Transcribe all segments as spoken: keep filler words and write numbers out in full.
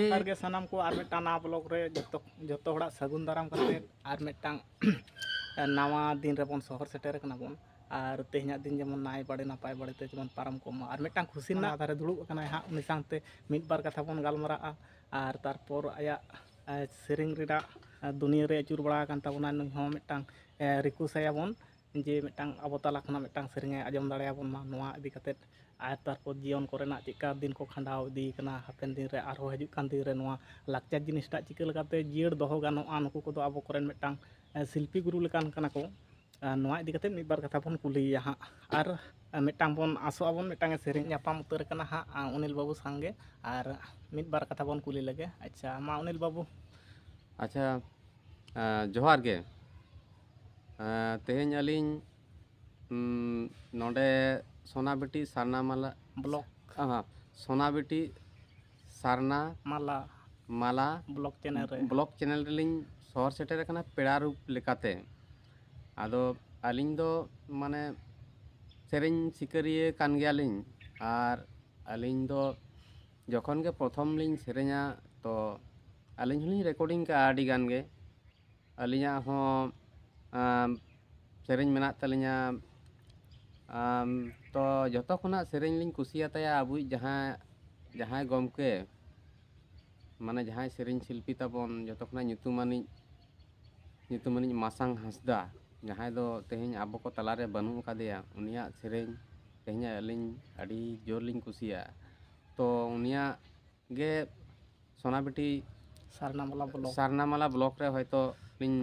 ᱡᱚᱦᱟᱨ ᱜᱮ ᱥᱟᱱᱟᱢ ᱠᱚ, ᱟᱨ ᱢᱤᱫᱴᱟᱝ ᱱᱟᱣᱟ ᱵᱞᱚᱜ ᱨᱮ ᱡᱚᱛᱚ ᱡᱚᱛᱚ ᱦᱚᱲᱟᱜ ᱥᱟᱹᱜᱩᱱ ᱫᱟᱨᱟᱢ ᱠᱟᱛᱮ ᱟᱨ ᱢᱤᱫᱴᱟᱝ ᱱᱟᱣᱟ ᱫᱤᱱ ᱨᱮᱵᱚᱱ ᱥᱚᱦᱚᱨ ᱥᱮᱴᱮᱨ ᱟᱠᱟᱱᱟ ᱵᱚᱱ᱾ ᱟᱨ ᱛᱮᱦᱮᱧᱟᱜ ᱫᱤᱱ ᱡᱮᱢᱚᱱ ᱱᱟᱭ ᱵᱟᱲᱮ ᱱᱟᱯᱟᱭ ᱵᱟᱲᱮ ᱛᱮ ᱡᱮᱢᱚᱱ ᱯᱟᱨᱚᱢ ᱠᱚᱜ ᱢᱟ᱾ ᱟᱨ ᱢᱤᱫᱴᱟᱝ ᱠᱷᱩᱥᱤ ᱨᱮᱱᱟᱜ ᱫᱷᱟᱨᱮ ᱫᱩᱲᱩᱵ ᱟᱠᱟᱱᱟᱭ ᱦᱟᱸᱜ, ᱩᱱᱤ ᱥᱟᱶᱛᱮ ᱢᱤᱫ ᱵᱟᱨ ᱠᱟᱛᱷᱟ ᱵᱚᱱ ᱜᱟᱞᱢᱟᱨᱟᱜᱼᱟ᱾ ᱟᱨ ᱛᱟᱨᱯᱚᱨ ᱟᱭᱟᱜ ᱥᱮᱨᱮᱧ ᱨᱮᱱᱟᱜ ᱫᱩᱱᱤᱭᱟᱹ ᱨᱮ ᱟᱹᱪᱩᱨ ᱵᱟᱲᱟ ᱟᱠᱟᱱ ᱛᱟᱵᱚᱱᱟ, ᱱᱩᱭ ᱦᱚᱸ ᱢᱤᱫᱴᱟᱝ ᱨᱤᱠᱩᱭᱮᱥᱴ ᱟᱭᱟᱵᱚᱱ ᱡᱮ ᱢᱤᱫᱴᱟᱝ ᱟᱵᱚ ᱛᱟᱞᱟ ᱠᱷᱚᱱᱟᱜ ᱢᱤᱫᱴᱟᱝ ᱥᱮᱨᱮᱧ ᱮ ᱟᱸᱡᱚᱢ ᱫᱟᱲᱮᱭᱟᱵᱚᱱ ᱢᱟ᱾ ᱱᱚᱣᱟ ᱤᱫᱤ ᱠᱟᱛᱮᱫ ᱟᱨ ᱛᱟᱨᱯᱚᱨ ᱡᱤᱭᱚᱱ ᱠᱚᱨᱮᱱᱟᱜ ᱪᱮᱫᱠᱟ ᱫᱤᱱ ᱠᱚ ᱠᱷᱟᱸᱰᱟᱣ ᱤᱫᱤ ᱠᱟᱱᱟ, ᱦᱟᱯᱮᱱ ᱫᱤᱱ ᱨᱮ ᱟᱨᱦᱚᱸ ᱦᱤᱡᱩᱜ ᱠᱟᱱ ᱫᱤᱱ ᱨᱮ ᱱᱚᱣᱟ ᱞᱟᱠᱪᱟᱨ ᱡᱤᱱᱤᱥᱴᱟᱜ ᱪᱤᱠᱟᱹ ᱞᱮᱠᱟᱛᱮ ᱡᱤᱭᱟᱹᱲ ᱫᱚᱦᱚ ᱜᱟᱱᱚᱜᱼᱟ, ᱱᱩᱠᱩ ᱠᱚᱫᱚ ᱟᱵᱚ ᱠᱚᱨᱮᱱ ᱢᱤᱫᱴᱟᱝ ᱥᱤᱞᱯᱤ ᱜᱩᱨᱩ ᱞᱮᱠᱟᱱ ᱠᱟᱱᱟ ᱠᱚ᱾ ᱟᱨ ᱱᱚᱣᱟ ᱤᱫᱤ ᱠᱟᱛᱮᱫ ᱢᱤᱫ ᱵᱟᱨ ᱠᱟᱛᱷᱟ ᱵᱚᱱ ᱠᱩᱞᱤᱭᱮᱭᱟ ᱦᱟᱸᱜ᱾ ᱟᱨ ᱢᱤᱫᱴᱟᱝ ᱵᱚᱱ ᱟᱥᱚᱜ ᱟᱵᱚᱱ ᱢᱤᱫᱴᱟᱝ ᱮ ᱥᱮᱨᱮᱧ ᱧᱟᱯᱟᱢ ᱩᱛᱟᱹᱨ ᱠᱟᱱᱟ ᱦᱟᱸᱜ ᱚᱱᱤᱞ ᱵᱟᱹᱵᱩ ᱥᱟᱝᱜᱮ, ᱟᱨ ᱢᱤᱫ ᱵᱟᱨ ᱠᱟᱛᱷᱟ ᱵᱚᱱ ᱠᱩᱞᱤ ᱞᱮᱜᱮ᱾ ᱟᱪᱪᱷᱟ, ᱢᱟ ᱚᱱᱤᱞ ᱵᱟᱹᱵᱩ᱾ ᱟᱪᱪᱷᱟ, ᱡᱚᱦᱟᱨ ᱜᱮ᱾ ᱛᱮᱦᱮᱧ ᱟᱹᱞᱤᱧ ᱱᱚᱰᱮ ᱥᱳᱱᱟᱵᱤᱴᱤ ᱥᱟᱨᱱᱟ ᱢᱟᱞᱟ ᱵᱞᱚᱠ᱾ ᱥᱳᱱᱟᱵᱤᱴᱤ ᱥᱟᱨᱱᱟ ᱢᱟᱞᱟ ᱢᱟᱞᱟ ᱵᱞᱚᱠ ᱪᱮᱱᱮᱞ ᱨᱮ ᱵᱞᱚᱠ ᱪᱮᱱᱮᱞ ᱨᱮᱞᱤᱧ ᱥᱚᱦᱚᱨ ᱥᱮᱴᱮᱨ ᱟᱠᱟᱱᱟ ᱯᱮᱲᱟ ᱨᱩᱯ ᱞᱮᱠᱟᱛᱮ᱾ ᱟᱫᱚ ᱟᱹᱞᱤᱧ ᱫᱚ ᱢᱟᱱᱮ ᱥᱮᱨᱮᱧ ᱥᱤᱠᱟᱹᱨᱤᱭᱟᱹ ᱠᱟᱱ ᱜᱮᱭᱟᱞᱤᱧ᱾ ᱟᱨ ᱟᱹᱞᱤᱧ ᱫᱚ ᱡᱚᱠᱷᱚᱱ ᱜᱮ ᱯᱨᱚᱛᱷᱚᱢ ᱞᱤᱧ ᱥᱮᱨᱮᱧᱟ, ᱛᱚ ᱟᱹᱞᱤᱧ ᱦᱚᱸᱞᱤᱧ ᱨᱮᱠᱚᱨᱰᱤᱝ ᱠᱟᱜᱼᱟ ᱟᱹᱰᱤ ᱜᱟᱱ ᱜᱮ᱾ ᱟᱹᱞᱤᱧᱟᱜ ᱦᱚᱸ ᱥᱮᱨᱮᱧ ᱢᱮᱱᱟᱜ ᱛᱟᱹᱞᱤᱧᱟ᱾ ᱛᱚ ᱡᱚᱛᱚ ᱠᱷᱚᱱᱟᱜ ᱥᱮᱨᱮᱧ ᱞᱤᱧ ᱠᱩᱥᱤᱭᱟᱛᱟᱭᱟ ᱟᱵᱚᱭᱤᱡ ᱡᱟᱦᱟᱸ ᱡᱟᱦᱟᱸᱭ ᱜᱚᱢᱠᱮ, ᱢᱟᱱᱮ ᱡᱟᱦᱟᱸᱭ ᱥᱮᱨᱮᱧ ᱥᱤᱞᱯᱤ ᱛᱟᱵᱚᱱ ᱡᱚᱛᱚ ᱠᱷᱚᱱᱟᱜ ᱧᱩᱛᱩᱢᱟᱱᱤᱡ ᱧᱩᱛᱩᱢᱟᱱᱤᱡ ᱢᱟᱥᱟᱝ ᱦᱟᱸᱥᱫᱟ, ᱡᱟᱦᱟᱸᱭ ᱫᱚ ᱛᱮᱦᱮᱧ ᱟᱵᱚ ᱠᱚ ᱛᱟᱞᱟᱨᱮ ᱵᱟᱹᱱᱩᱜ ᱟᱠᱟᱫᱮᱭᱟ, ᱩᱱᱤᱭᱟᱜ ᱥᱮᱨᱮᱧ ᱛᱮᱦᱮᱧ ᱟᱹᱞᱤᱧ ᱟᱹᱰᱤ ᱡᱳᱨ ᱞᱤᱧ ᱠᱩᱥᱤᱭᱟᱜᱼᱟ᱾ ᱛᱚ ᱩᱱᱤᱭᱟᱜ ᱜᱮ ᱥᱳᱱᱟᱵᱤᱴᱤ ᱥᱟᱨᱱᱟᱢᱟᱞᱟ ᱵᱞᱚᱠ᱾ ᱥᱟᱨᱱᱟᱢᱟᱞᱟ ᱵᱞᱚᱠ ᱨᱮ ᱦᱚᱭᱛᱳ ᱞᱤᱧ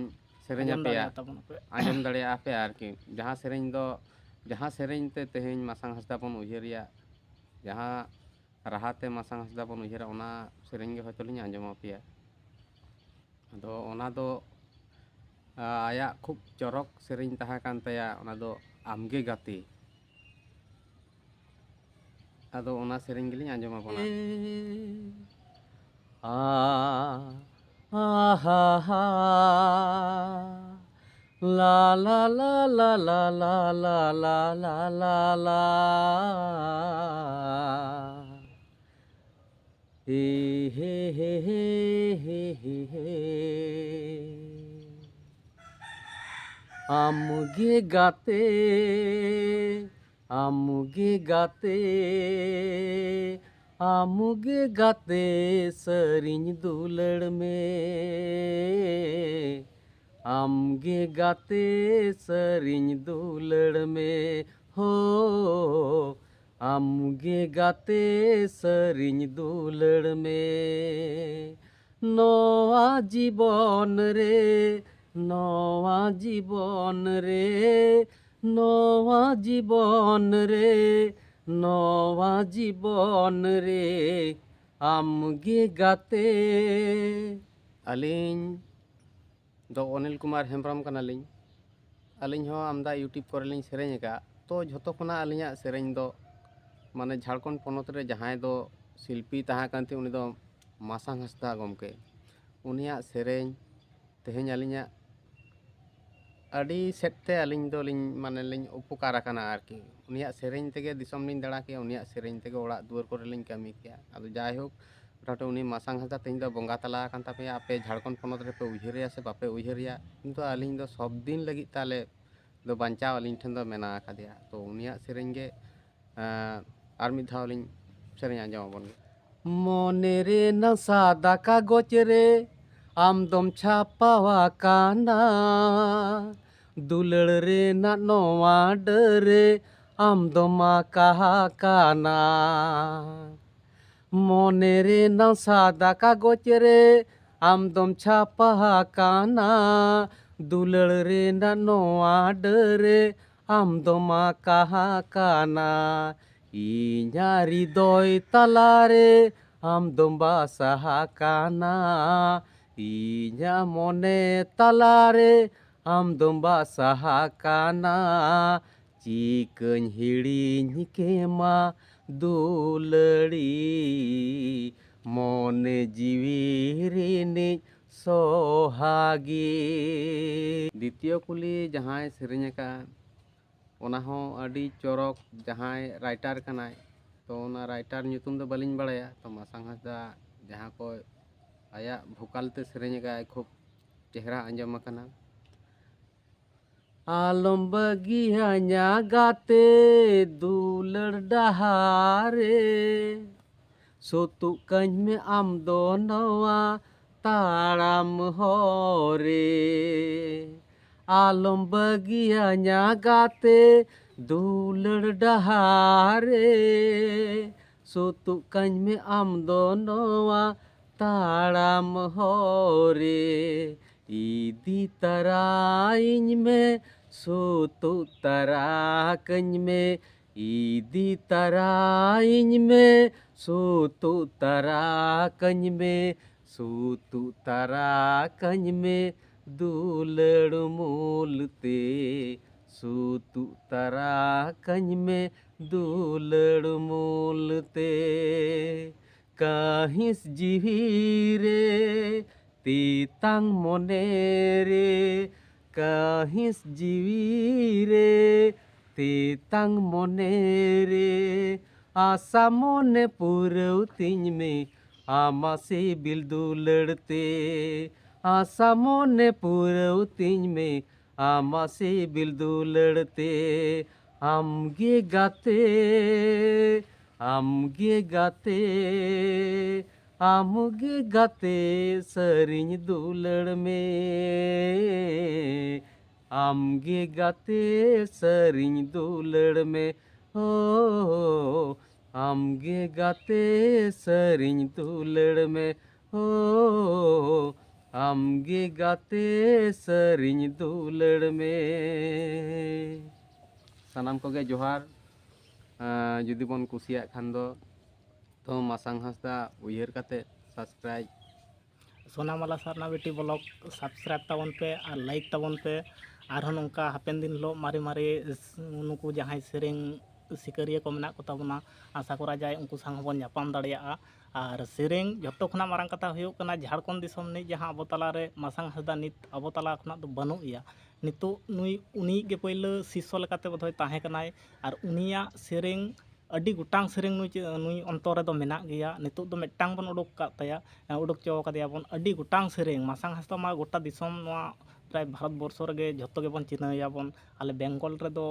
ᱥᱮᱨᱮᱧ ᱟᱸᱡᱚᱢ ᱟᱯᱮᱭᱟ, ᱫᱟᱲᱮᱭᱟᱜ ᱛᱟᱵᱚᱱ ᱟᱯᱮ᱾ ᱟᱸᱡᱚᱢ ᱫᱟᱲᱮᱭᱟᱜᱼᱟ ᱯᱮ ᱟᱨᱠᱤ᱾ ᱡᱟᱦᱟᱸ ᱥᱮᱨᱮᱧ ᱫᱚ, ᱡᱟᱦᱟᱸ ᱥᱮᱨᱮᱧ ᱛᱮ ᱛᱮᱦᱮᱧ ᱢᱟᱥᱟᱝ ᱦᱟᱸᱥᱫᱟ ᱵᱚᱱ ᱩᱭᱦᱟᱹᱨᱮᱭᱟ, ᱡᱟᱦᱟᱸ ᱨᱟᱦᱟ ᱛᱮ ᱢᱟᱥᱟᱝ ᱦᱟᱸᱥᱫᱟ ᱵᱚᱱ ᱩᱭᱦᱟᱹᱨᱟ, ᱚᱱᱟ ᱥᱮᱨᱮᱧ ᱜᱮ ᱦᱚᱭᱛᱳ ᱞᱤᱧ ᱟᱸᱡᱚᱢ ᱟᱯᱮᱭᱟ᱾ ᱟᱫᱚ ᱚᱱᱟ ᱫᱚ, ᱟ, ᱟᱭᱟᱜ ᱠᱷᱩᱵ ᱪᱚᱨᱚᱠ ᱥᱮᱨᱮᱧ ᱛᱟᱦᱮᱸ ᱠᱟᱱ ᱛᱟᱭᱟ, ᱚᱱᱟ ᱫᱚ ᱟᱢᱜᱮ ᱜᱟᱛᱮ᱾ ᱟᱫᱚ ᱚᱱᱟ ᱥᱮᱨᱮᱧ ᱜᱮᱞᱤᱧ ᱟᱸᱡᱚᱢ ᱟᱵᱚᱱᱟ᱾ ᱟ, ᱟ, ᱦᱟ, ᱦᱟ, ᱞᱟ, ᱞᱟ, ᱞᱟ, ᱞᱟ, ᱞᱟ, ᱞᱟ, ᱞᱟ, ᱞᱟ, ᱞᱟ, ᱞᱟ, ᱞᱟ, ᱞᱟ᱾ ᱦᱮ ᱦᱮ ᱦᱮ ᱦᱮ ᱦᱮ ᱦᱮ ᱦᱮ᱾ ᱟᱢ ᱜᱮ ᱜᱟᱛᱮ, ᱟᱢ ᱜᱮ ᱜᱟᱛᱮ, ᱟᱢ ᱜᱮ ᱜᱟᱛᱮ ᱥᱟᱹᱨᱤᱧ ᱫᱩᱞᱟᱹᱲ ᱢᱮ᱾ ᱟᱢ ᱜᱮ ᱜᱟᱛᱮ ᱥᱟᱹᱨᱤᱧ ᱫᱩᱞᱟᱹᱲ ᱢᱮ ᱦᱳ᱾ ᱟᱢ ᱜᱮ ᱜᱟᱛᱮ ᱥᱟᱹᱨᱤᱧ ᱫᱩᱞᱟᱹᱲ ᱢᱮ᱾ ᱱᱚᱣᱟ ᱡᱤᱵᱚᱱ ᱨᱮ, ᱱᱚᱣᱟ ᱡᱤᱵᱚᱱ ᱨᱮ, ᱱᱚᱣᱟ ᱡᱤᱵᱚᱱ ᱨᱮ, ᱱᱚᱣᱟ ᱡᱤᱵᱚᱱ ᱨᱮ ᱟᱢ ᱜᱮ ᱜᱟᱛᱮ᱾ ᱟᱹᱞᱤᱧ ᱫᱚ ᱚᱱᱤᱞ ᱠᱩᱢᱟᱨ ᱦᱮᱢᱵᱨᱚᱢ ᱠᱟᱱᱟᱞᱤᱧ᱾ ᱟᱹᱞᱤᱧ ᱦᱚᱸ ᱟᱢᱫᱟ YouTube ᱠᱚᱨᱮ ᱞᱤᱧ ᱥᱮᱨᱮᱧ ᱟᱠᱟᱫᱼᱟ᱾ ᱛᱚ ᱡᱷᱚᱛᱚ ᱠᱷᱚᱱᱟᱜ ᱟᱹᱞᱤᱧᱟᱜ ᱥᱮᱨᱮᱧ ᱫᱚ, ᱢᱟᱱᱮ, ᱡᱷᱟᱲᱠᱷᱚᱸᱰ ᱯᱚᱱᱚᱛ ᱨᱮ ᱡᱟᱦᱟᱸᱭ ᱫᱚ ᱥᱤᱞᱯᱤ ᱛᱟᱦᱮᱸ ᱠᱟᱱ ᱛᱤᱧ, ᱩᱱᱤ ᱫᱚ ᱢᱟᱥᱟᱝ ᱦᱟᱸᱥᱫᱟ ᱜᱚᱢᱠᱮ, ᱩᱱᱤᱭᱟᱜ ᱥᱮᱨᱮᱧ ᱛᱮᱦᱮᱧ ᱟᱹᱞᱤᱧᱟᱜ ᱟᱹᱰᱤ ᱥᱮᱫ ᱛᱮ ᱟᱹᱞᱤᱧ ᱫᱚᱞᱤᱧ, ᱢᱟᱱᱮ, ᱞᱤᱧ ᱩᱯᱚᱠᱟᱨ ᱟᱠᱟᱱᱟ ᱟᱨᱠᱤ᱾ ᱩᱱᱤᱭᱟᱜ ᱥᱮᱨᱮᱧ ᱛᱮᱜᱮ ᱫᱤᱥᱚᱢ ᱞᱤᱧ ᱫᱟᱬᱟ ᱠᱮᱜᱼᱟ, ᱩᱱᱤᱭᱟᱜ ᱥᱮᱨᱮᱧ ᱛᱮᱜᱮ ᱚᱲᱟᱜ ᱫᱩᱣᱟᱹᱨ ᱠᱚᱨᱮ ᱞᱤᱧ ᱠᱟᱹᱢᱤ ᱠᱮᱜᱼᱟ᱾ ᱟᱫᱚ ᱡᱟᱭᱦᱳᱠ, ᱢᱚᱴᱟᱢᱩᱴᱤ ᱩᱱᱤ ᱢᱟᱥᱟᱝ ᱦᱟᱸᱥᱫᱟ ᱛᱮᱦᱮᱧ ᱫᱚ ᱵᱚᱸᱜᱟ ᱛᱟᱞᱟ ᱟᱠᱟᱱ ᱛᱟᱯᱮᱭᱟ᱾ ᱟᱯᱮ ᱡᱷᱟᱲᱠᱷᱚᱸᱰ ᱯᱚᱱᱚᱛ ᱨᱮᱯᱮ ᱩᱭᱦᱟᱹᱨᱮᱭᱟ ᱥᱮ ᱵᱟᱯᱮ ᱩᱭᱦᱟᱹᱨᱮᱭᱟ, ᱠᱤᱱᱛᱩ ᱟᱹᱞᱤᱧ ᱫᱚ ᱥᱚᱵ ᱫᱤᱱ ᱞᱟᱹᱜᱤᱫ ᱛᱮ ᱟᱞᱮ ᱫᱚ ᱵᱟᱧᱪᱟᱣ ᱟᱹᱞᱤᱧ ᱴᱷᱮᱱ ᱫᱚ ᱢᱮᱱᱟᱜ ᱟᱠᱟᱫᱮᱭᱟ᱾ ᱛᱚ ᱩᱱᱤᱭᱟᱜ ᱥᱮᱨᱮᱧ ᱜᱮ, ᱮᱸ, ᱟᱨ ᱢᱤᱫ ᱫᱷᱟᱣ ᱞᱤᱧ ᱥᱮᱨᱮᱧ ᱟᱸᱡᱚᱢ ᱟᱵᱚᱱ ᱜᱮ᱾ ᱢᱚᱱᱮ ᱨᱮᱱᱟᱜ ᱥᱟᱫᱟ ᱠᱟᱜᱚᱡᱽ ᱨᱮ ᱟᱢ ᱫᱚᱢ ᱪᱷᱟᱯᱟᱣ ᱟᱠᱟᱱᱟ, ᱫᱩᱞᱟᱹᱲ ᱨᱮᱱᱟᱜ ᱱᱚᱣᱟ ᱰᱟᱹᱨ ᱨᱮ ᱟᱢ ᱫᱚᱢ ᱟᱸᱠᱟ ᱟᱠᱟᱱᱟ᱾ ᱢᱚᱱᱮ ᱨᱮᱱᱟᱜ ᱥᱟᱫᱟ ᱠᱟᱜᱚᱡᱽ ᱨᱮ ᱟᱢ ᱫᱚᱢ ᱪᱷᱟᱯᱟ ᱟᱠᱟᱱᱟ, ᱫᱩᱞᱟᱹᱲ ᱨᱮᱱᱟᱜ ᱱᱚᱣᱟ ᱰᱟᱹᱨ ᱨᱮ ᱟᱢ ᱫᱚᱢ ᱟᱸᱠᱟ ᱟᱠᱟᱱᱟ᱾ ᱤᱧᱟᱜ ᱦᱨᱤᱫᱚᱭ ᱛᱟᱞᱟᱨᱮ ᱟᱢ ᱫᱚᱢ ᱵᱟᱥᱟ ᱟᱠᱟᱱᱟ, ᱤᱧᱟᱜ ᱢᱚᱱᱮ ᱛᱟᱞᱟᱨᱮ ᱟᱢ ᱫᱚᱢ ᱵᱟᱥᱟ ᱟᱠᱟᱱᱟ᱾ ᱪᱤᱠᱟᱹᱧ ᱦᱤᱲᱤᱧ ᱠᱮᱢᱟ ᱫᱩᱞᱟᱹᱲᱤ, ᱢᱚᱱᱮ ᱡᱤᱣᱤ ᱨᱤᱱᱤᱡ ᱥᱚᱦᱟᱜᱤ᱾ ᱫᱤᱛᱤᱭᱚ ᱠᱩᱞᱤ ᱡᱟᱦᱟᱸᱭ ᱥᱮᱨᱮᱧ ᱟᱠᱟᱫᱼᱟ, ᱚᱱᱟ ᱦᱚᱸ ᱟᱹᱰᱤ ᱪᱚᱨᱚᱠ᱾ ᱡᱟᱦᱟᱸᱭ writer ᱠᱟᱱᱟᱭ, ᱛᱚ ᱚᱱᱟ ᱨᱟᱭᱴᱟᱨ ᱧᱩᱛᱩᱢ ᱫᱚ ᱵᱟᱹᱞᱤᱧ ᱵᱟᱲᱟᱭᱟ᱾ ᱛᱚ ᱢᱟᱥᱟᱝ ᱦᱟᱸᱥᱫᱟ ᱡᱟᱦᱟᱸ ᱠᱚ ᱟᱭᱟᱜ ᱵᱷᱳᱠᱟᱞ ᱛᱮ ᱥᱮᱨᱮᱧ ᱟᱠᱟᱫᱼᱟᱭ, ᱠᱷᱩᱵ ᱪᱮᱦᱨᱟ ᱟᱸᱡᱚᱢ ᱟᱠᱟᱱᱟ᱾ ᱟᱞᱚᱢ ᱵᱟᱹᱜᱤᱭᱟᱹᱧᱟ ᱜᱟᱛᱮ ᱫᱩᱞᱟᱹᱲ ᱰᱟᱦᱟᱨ ᱨᱮ, ᱥᱩᱛᱩᱜ ᱠᱟᱹᱧ ᱢᱮ ᱟᱢ ᱫᱚ ᱱᱚᱣᱟ ᱛᱟᱲᱟᱢ ᱦᱚᱨ ᱨᱮ᱾ ᱟᱞᱚᱢ ᱵᱟᱹᱜᱤᱭᱟᱹᱧᱟ ᱜᱟᱛᱮ ᱫᱩᱞᱟᱹᱲ ᱰᱟᱦᱟᱨ ᱨᱮ, ᱥᱩᱛᱩᱜ ᱠᱟᱹᱧ ᱢᱮ ᱟᱢ ᱫᱚ ᱱᱚᱣᱟ ᱛᱟᱲᱟᱢ ᱦᱚᱨ ᱨᱮ᱾ ᱤᱫᱤ ᱛᱟᱨᱟᱭᱤᱧ ᱢᱮ, ᱥᱩᱛᱩᱜ ᱛᱟᱨᱟ ᱠᱟᱹᱧ ᱢᱮ, ᱤᱫᱤ ᱛᱟᱨᱟᱭᱤᱧ ᱢᱮ, ᱥᱩᱛᱩᱜ ᱛᱟᱨᱟ ᱠᱟᱹᱧ ᱢᱮ, ᱥᱩᱛᱩᱜ ᱛᱟᱨᱟ ᱠᱟᱹᱧ ᱢᱮ ᱫᱩᱞᱟᱹᱲ ᱢᱩᱞ ᱛᱮ, ᱥᱩᱛᱩᱜ ᱛᱟᱨᱟ ᱠᱟᱹᱧ ᱢᱮ ᱫᱩᱞᱟᱹᱲ ᱢᱩᱞ ᱛᱮ᱾ ᱠᱟᱹᱦᱤᱥ ᱡᱤᱣᱤ ᱨᱮ ᱛᱮᱛᱟᱝ ᱢᱚᱱᱮ ᱨᱮ, ᱠᱟᱹᱦᱤᱥ ᱡᱤᱣᱤ ᱨᱮ ᱛᱮᱛᱟᱝ ᱢᱚᱱᱮ ᱨᱮ, ᱟᱥᱟ ᱢᱚᱱᱮ ᱯᱩᱨᱟᱹᱣ ᱛᱤᱧ ᱢᱮ ᱟᱢᱟᱜ ᱥᱤᱵᱤᱞ ᱫᱩᱞᱟᱹᱲ ᱛᱮ᱾ ᱟᱥᱟ ᱢᱚᱱᱮ ᱯᱩᱨᱟᱹᱣ ᱛᱤᱧ ᱢᱮ ᱟᱢᱟᱜ ᱥᱤᱵᱤᱞ ᱫᱩᱞᱟᱹᱲ ᱛᱮ᱾ ᱟᱢᱜᱮ ᱜᱟᱛᱮ, ᱟᱢᱜᱮ ᱜᱟᱛᱮ, ᱟᱢᱜᱮ ᱜᱟᱛᱮ ᱥᱟᱹᱨᱤᱧ ᱫᱩᱞᱟᱹᱲ ᱢᱮ᱾ ᱟᱢᱜᱮ ᱜᱟᱛᱮ ᱥᱟᱹᱨᱤᱧ ᱫᱩᱞᱟᱹᱲ ᱢᱮ᱾ ᱦᱳ, ᱟᱢᱜᱮ ᱜᱟᱛᱮ ᱥᱟᱹᱨᱤᱧ ᱫᱩᱞᱟᱹᱲ ᱢᱮ᱾ ᱦᱳ, ᱟᱢᱜᱮ ᱜᱟᱛᱮ ᱥᱟᱹᱨᱤᱧ ᱫᱩᱞᱟᱹᱲ ᱢᱮ᱾ ᱥᱟᱱᱟᱢ ᱠᱚᱜᱮ ᱡᱚᱦᱟᱨ᱾ ᱟᱸ, ᱡᱩᱫᱤ ᱵᱚᱱ ᱠᱩᱥᱤᱭᱟᱜ ᱠᱷᱟᱱ ᱫᱚ, ᱛᱚ ᱢᱟᱥᱟᱝ ᱦᱟᱸᱥᱫᱟ ᱩᱭᱦᱟᱹᱨ ᱠᱟᱛᱮ subscribe᱾ ᱥᱳᱱᱟᱢᱟᱞᱟ ᱥᱟᱨᱱᱟ ᱵᱤᱴᱤ ᱵᱞᱚᱜ subscribe ᱛᱟᱵᱚᱱ ᱯᱮ ᱟᱨ like ᱛᱟᱵᱚᱱ ᱯᱮ᱾ ᱟᱨᱦᱚᱸ ᱱᱚᱝᱠᱟ ᱦᱟᱯᱮᱱ ᱫᱤᱱ ᱦᱤᱞᱳᱜ ᱢᱟᱨᱮ ᱢᱟᱨᱮ ᱱᱩᱠᱩ ᱡᱟᱦᱟᱸᱭ ᱥᱮᱨᱮᱧ ᱥᱤᱠᱟᱹᱨᱤᱭᱟᱹ ᱠᱚ ᱢᱮᱱᱟᱜ ᱠᱚ ᱛᱟᱵᱚᱱᱟ, ᱟᱥᱟ ᱠᱚᱨᱟ ᱡᱟᱭ ᱩᱱᱠᱩ ᱥᱟᱶ ᱦᱚᱸᱵᱚᱱ ᱧᱟᱯᱟᱢ ᱫᱟᱲᱮᱭᱟᱜᱼᱟ᱾ ᱟᱨ ᱥᱮᱨᱮᱧ ᱡᱷᱚᱛᱚ ᱠᱷᱚᱱᱟᱜ ᱢᱟᱨᱟᱝ ᱠᱟᱛᱷᱟ ᱦᱩᱭᱩᱜ ᱠᱟᱱᱟ, ᱡᱷᱟᱲᱠᱷᱚᱸᱰ ᱫᱤᱥᱚᱢ ᱨᱤᱱᱤᱡ ᱡᱟᱦᱟᱸ ᱟᱵᱚ ᱛᱟᱞᱟᱨᱮ ᱢᱟᱥᱟᱝ ᱦᱟᱸᱥᱫᱟ ᱱᱤᱛ ᱟᱵᱚ ᱛᱟᱞᱟ ᱠᱷᱚᱱᱟᱜ ᱫᱚ ᱵᱟᱹᱱᱩᱜ ᱮᱭᱟ᱾ ᱱᱤᱛᱚᱜ ᱱᱩᱭ, ᱩᱱᱤ ᱜᱮ ᱯᱳᱭᱞᱳ ᱥᱤᱥᱥᱚ ᱞᱮᱠᱟᱛᱮ ᱵᱳᱫᱷᱚᱭ ᱛᱟᱦᱮᱸ ᱠᱟᱱᱟᱭ᱾ ᱟᱨ ᱩᱱᱤᱭᱟᱜ ᱥᱮᱨᱮᱧ ᱟᱹᱰᱤ ᱜᱚᱴᱟᱝ ᱥᱮᱨᱮᱧ ᱱᱩᱭ ᱪᱮ-, ᱱᱩᱭ ᱚᱱᱛᱚᱨ ᱨᱮᱫᱚ ᱢᱮᱱᱟᱜ ᱜᱮᱭᱟ᱾ ᱱᱤᱛᱚᱜ ᱫᱚ ᱢᱤᱫᱴᱟᱝ ᱵᱚᱱ ᱩᱰᱩᱠ ᱟᱠᱟᱫ ᱛᱟᱭᱟ, ᱩᱰᱩᱠ ᱦᱚᱪᱚ ᱟᱠᱟᱫᱮᱭᱟ ᱵᱚᱱ᱾ ᱟᱹᱰᱤ ᱜᱚᱴᱟᱝ ᱥᱮᱨᱮᱧ, ᱢᱟᱥᱟᱝ ᱦᱟᱸᱥᱫᱟ ᱢᱟ ᱜᱚᱴᱟ ᱫᱤᱥᱚᱢ, ᱱᱚᱣᱟ ᱯᱨᱟᱭ ᱵᱷᱟᱨᱚᱛ ᱵᱚᱨᱥᱚ ᱨᱮᱜᱮ ᱡᱷᱚᱛᱚ ᱜᱮᱵᱚᱱ ᱪᱤᱱᱦᱟᱹᱣᱮᱭᱟ ᱵᱚᱱ᱾ ᱟᱞᱮ ᱵᱮᱝᱜᱚᱞ ᱨᱮᱫᱚ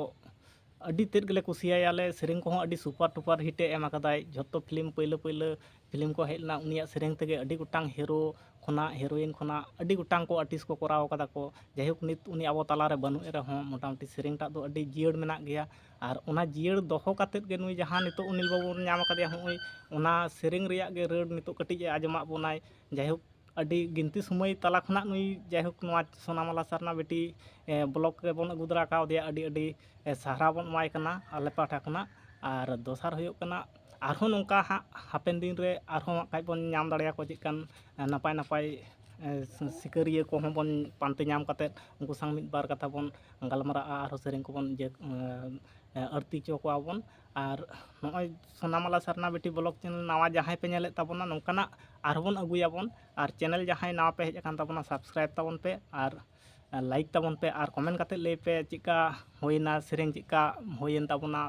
ᱟᱹᱰᱤ ᱛᱮᱫ ᱜᱮᱞᱮ ᱠᱩᱥᱤᱭᱟᱭᱟ ᱞᱮ᱾ ᱥᱮᱨᱮᱧ ᱠᱚᱦᱚᱸ ᱟᱹᱰᱤ super duper hit ᱮ ᱮᱢ ᱟᱠᱟᱫᱟᱭ᱾ ᱡᱷᱚᱛᱚ film, ᱯᱟᱹᱭᱞᱟᱹ ᱯᱟᱹᱭᱞᱟᱹ film ᱠᱚ ᱦᱮᱡ ᱞᱮᱱᱟ, ᱩᱱᱤᱭᱟᱜ ᱥᱮᱨᱮᱧ ᱛᱮᱜᱮ ᱟᱹᱰᱤ ᱜᱚᱴᱟᱝ hero ᱠᱷᱚᱱᱟᱜ, heroine ᱠᱷᱚᱱᱟᱜ ᱟᱹᱰᱤ ᱜᱚᱴᱟᱝ ᱠᱚ artist ᱠᱚ ᱠᱚᱨᱟᱣ ᱟᱠᱟᱫᱟ ᱠᱚ᱾ ᱡᱟᱭᱦᱳᱠ, ᱱᱤᱛ ᱩᱱᱤ ᱟᱵᱚ ᱛᱟᱞᱟᱨᱮ ᱵᱟᱹᱱᱩᱜ ᱮ ᱨᱮᱦᱚᱸ, ᱢᱚᱴᱟᱢᱩᱴᱤ ᱥᱮᱨᱮᱧ ᱴᱟᱜ ᱫᱚ ᱟᱹᱰᱤ ᱡᱤᱭᱟᱹᱲ ᱢᱮᱱᱟᱜ ᱜᱮᱭᱟ᱾ ᱟᱨ ᱚᱱᱟ ᱡᱤᱭᱟᱹᱲ ᱫᱚᱦᱚ ᱠᱟᱛᱮᱫ ᱜᱮ ᱱᱩᱭ ᱡᱟᱦᱟᱸ ᱱᱤᱛᱚᱜ ᱚᱱᱤᱞ ᱵᱟᱹᱵᱩ ᱵᱚᱱ ᱧᱟᱢ ᱟᱠᱟᱫᱮᱭᱟ, ᱦᱚᱸᱜᱼᱚᱭ ᱚᱱᱟ ᱥᱮᱨᱮᱧ ᱨᱮᱭᱟᱜ ᱜᱮ ᱨᱟᱹᱲ ᱱᱤᱛᱚᱜ ᱠᱟᱹᱴᱤᱡ ᱮ ᱟᱸᱡᱚᱢᱟᱜ ᱵᱚᱱᱟᱭ᱾ ᱡᱟᱭᱦᱳᱠ, ᱟᱹᱰᱤ ᱜᱤᱱᱛᱤ ᱥᱚᱢᱚᱭ ᱛᱟᱞᱟ ᱠᱷᱚᱱᱟᱜ ᱱᱩᱭ, ᱡᱟᱭᱦᱳᱠ, ᱱᱚᱣᱟ ᱥᱳᱱᱟᱢᱟᱞᱟ ᱥᱟᱨᱱᱟ ᱵᱤᱴᱤ, ᱮ, vlog ᱨᱮᱵᱚᱱ ᱟᱹᱜᱩ ᱫᱟᱨᱟ ᱠᱟᱣᱫᱮᱭᱟ᱾ ᱟᱹᱰᱤ ᱟᱹᱰᱤ, ᱮ, ᱥᱟᱨᱦᱟᱣ ᱵᱚᱱ ᱮᱢᱟᱭ ᱠᱟᱱᱟ ᱟᱞᱮ ᱯᱟᱦᱴᱟ ᱠᱷᱚᱱᱟᱜ᱾ ᱟᱨ ᱫᱚᱥᱟᱨ ᱦᱩᱭᱩᱜ ᱠᱟᱱᱟ, ᱟᱨᱦᱚᱸ ᱱᱚᱝᱠᱟ ᱦᱟᱸᱜ ᱦᱟᱯᱮᱱ ᱫᱤᱱ ᱨᱮ ᱟᱨᱦᱚᱸ ᱦᱟᱸᱜ ᱠᱷᱟᱡ ᱵᱚᱱ ᱧᱟᱢ ᱫᱟᱲᱮᱭᱟᱠᱚ ᱪᱮᱫ ᱠᱟᱱ, ᱮ, ᱱᱟᱯᱟᱭ ᱱᱟᱯᱟᱭ, ᱮ, ᱥᱤᱠᱟᱹᱨᱤᱭᱟᱹ ᱠᱚᱦᱚᱸ ᱵᱚᱱ ᱯᱟᱱᱛᱮ ᱧᱟᱢ ᱠᱟᱛᱮᱫ ᱩᱱᱠᱩ ᱥᱟᱶ ᱢᱤᱫ ᱵᱟᱨ ᱠᱟᱛᱷᱟ ᱵᱚᱱ ᱜᱟᱞᱢᱟᱨᱟᱜᱼᱟ, ᱟᱨᱦᱚᱸ ᱥᱮᱨᱮᱧ ᱠᱚᱵᱚᱱ ᱤᱭᱟᱹ, ᱮ, ᱟᱹᱲᱛᱤ ᱦᱚᱪᱚ ᱠᱚᱣᱟ ᱵᱚᱱ᱾ ᱟᱨ ᱱᱚᱜᱼᱚᱭ ᱥᱳᱱᱟᱢᱟᱞᱟ ᱥᱟᱨᱱᱟ ᱵᱤᱴᱤ vlog channel ᱱᱟᱣᱟ ᱡᱟᱦᱟᱸᱭ ᱯᱮ ᱧᱮᱞᱮᱫ ᱛᱟᱵᱚᱱᱟ, ᱱᱚᱝᱠᱟᱱᱟᱜ ᱟᱨᱦᱚᱸ ᱵᱚᱱ ᱟᱹᱜᱩᱭᱟᱵᱚᱱ᱾ ᱟᱨ channel ᱡᱟᱦᱟᱸᱭ ᱱᱟᱣᱟ ᱯᱮ ᱦᱮᱡ ᱟᱠᱟᱱ ᱛᱟᱵᱚᱱᱟ, subscribe ᱛᱟᱵᱚᱱ ᱯᱮ ᱟᱨ like ᱛᱟᱵᱚᱱ ᱯᱮ ᱟᱨ comment ᱠᱟᱛᱮ ᱞᱟᱹᱭ ᱯᱮ ᱪᱮᱫᱠᱟ ᱦᱩᱭᱱᱟ, ᱥᱮᱨᱮᱧ ᱪᱮᱫᱠᱟ ᱦᱩᱭᱮᱱ ᱛᱟᱵᱚᱱᱟ᱾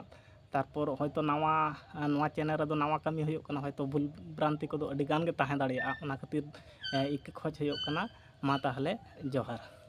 ᱛᱟᱨᱯᱚᱨ ᱦᱚᱭᱛᱳ ᱱᱟᱣᱟ, ᱱᱚᱣᱟ channel ᱨᱮᱫᱚ ᱱᱟᱣᱟ ᱠᱟᱹᱢᱤ ᱦᱩᱭᱩᱜ ᱠᱟᱱᱟ, ᱦᱚᱭᱛᱳ ᱵᱷᱩᱞ ᱵᱷᱨᱟᱱᱛᱤ ᱠᱚᱫᱚ ᱟᱹᱰᱤ ᱜᱟᱱ ᱜᱮ ᱛᱟᱦᱮᱸ ᱫᱟᱲᱮᱭᱟᱜᱼᱟ, ᱚᱱᱟ ᱠᱷᱟᱹᱛᱤᱨ, ᱮ, ᱤᱠᱟᱹ ᱠᱷᱚᱡᱽ ᱦᱩᱭᱩᱜ ᱠᱟᱱᱟ᱾ ᱢᱟ ᱛᱟᱦᱚᱞᱮ ᱡᱚᱦᱟᱨ᱾